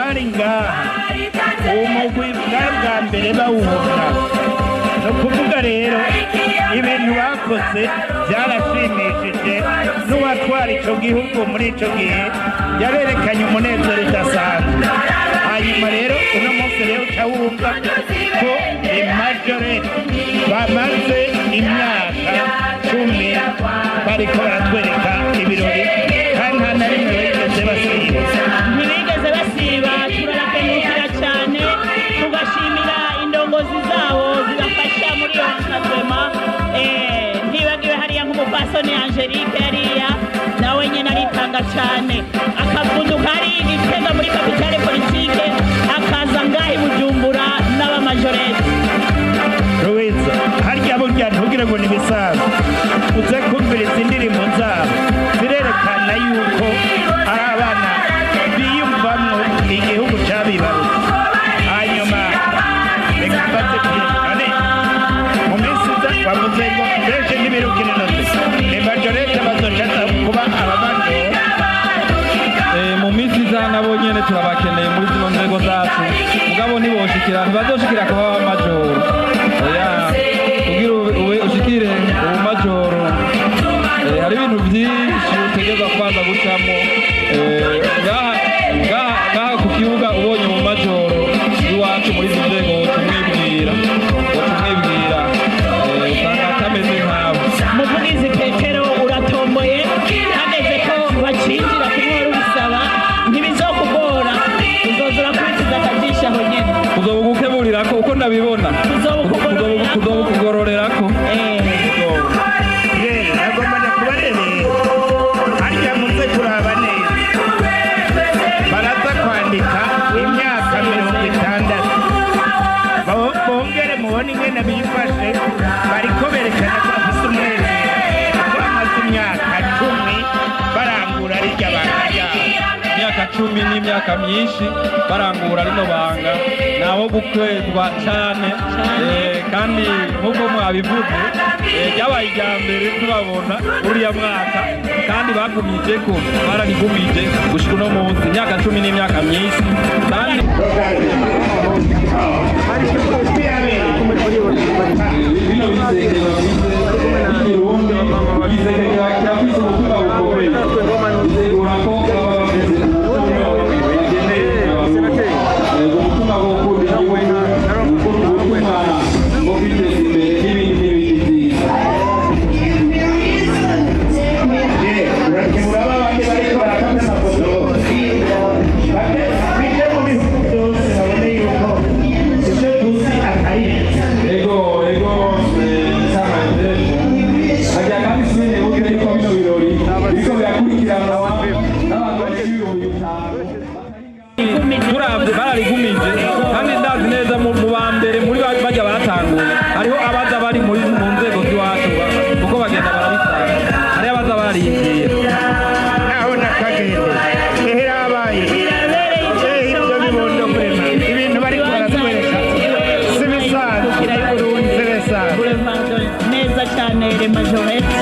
Abari ngaha, uwo mugwi bwari bwa mbere bawubona. Ni ukuvuga rero, ibintu bakoze byarashimishije n'uwatwara ico gihugu muri ico gihe yarerekanye umunezero udasanzwe. Hanyuma rero uno munsi rero uca wumva ko majorettes bamaze imyaka 10 bariko baratwereka ibirori, kandi nta na rimwe bigeze basiba. Ntibigeze basiba. Turabakengurukira cyane, tugashimira indongozi zabo zibafasha muri iyo encadrement. Ntibagiwe hariya nk'umupasoni Angelique hariya, nawe nyine aritanga cyane, akavuduka hari Igitega muri capitale politique, akaza ngaha i Bujumbura n'abamajorettes. Louise, harya burya ntugire ngo ni ibisanzwe. Uze kumviriza indirimbo zabo, zirerekana yuko ari abana biyumvamwo igihugu cabibarutse. Hanyuma reka mbaze none mu minsi iza bavuze ngo benshi ntibirukira intoki, ni majorettes bazoca kuba abamajoro. Mu minsi iza nabo nyene turabakeneye muri zino nzego zacu, mugabo ntiboshikira, ntibazoshikira kuba abamajoro, oya. Kugira ube ushikire ubumajoro, hari ibintu vyinshi utegerezwa kubanza gucamwo. Ngaha ku kibuga ubonye mu majoro iwacu muri izi nzego, wocumwibwira, usanga atameze nkabo. Muvugizi Petero, uratomboye. Hageze ko bacinjira kumwe wari ubisaba, ntibizokugora, uzoza urakubitiza akajisho aho nyene. Kuzobugukeburirako uko ndabibona. Kuzobukugororerako. Kuzobukugororerako. Rero nagomba ndakubarebe, harya muze kuraba neza, baraza kwandika imyaka 60. Bongere mubone ingene bifashe, bariko berekana ko bafise umunezero ko bamaze imyaka 10 barangura rirya banga ryabo. Imyaka 10 n'imyaka myinshi barangura rino banga, naho gukwezwa cane. Kandi nk'uko mwabivuze, ryabaye irya mbere tubabona uriya mwaka, kandi bagumije ko bararigumije gushika uno munsi. Imyaka 10 n'imyaka myinshi kandi. Bino biseke bafise y'ikirundi, igiseke kirafise ubutumwa bukomeye, bisigura ko baba bafise ubutumwa bageneye Abarundi. Ubutumwa bwo gukunda igihugu, ubutumwa bwo kwiteza imbere n'ibindi n'ibindi byiza. Muraba abandi bariko barakata amafoto. Bije mu bihugu byose babone yuko ivyo tuzi atari Ego, sama hagira. Kandi sinene buke yuko bino birori biriko birakurikiranwa n'abantu barenga 5000. Turavye bararigumije, kandi ndazi neza mu ba mbere muri barya batanguye hariho abaza bari muri mu nzego z'iwacu, kuko bagenda barabisanga, hariho abaza barindira. Naho nakagende ehera habaye. Birabereye ijisho. Ibyo bibondo vraiment, ibintu bariko baratwereka si bisanzwe, si bisanzwe. Boulevard neza cyane, les majorettes.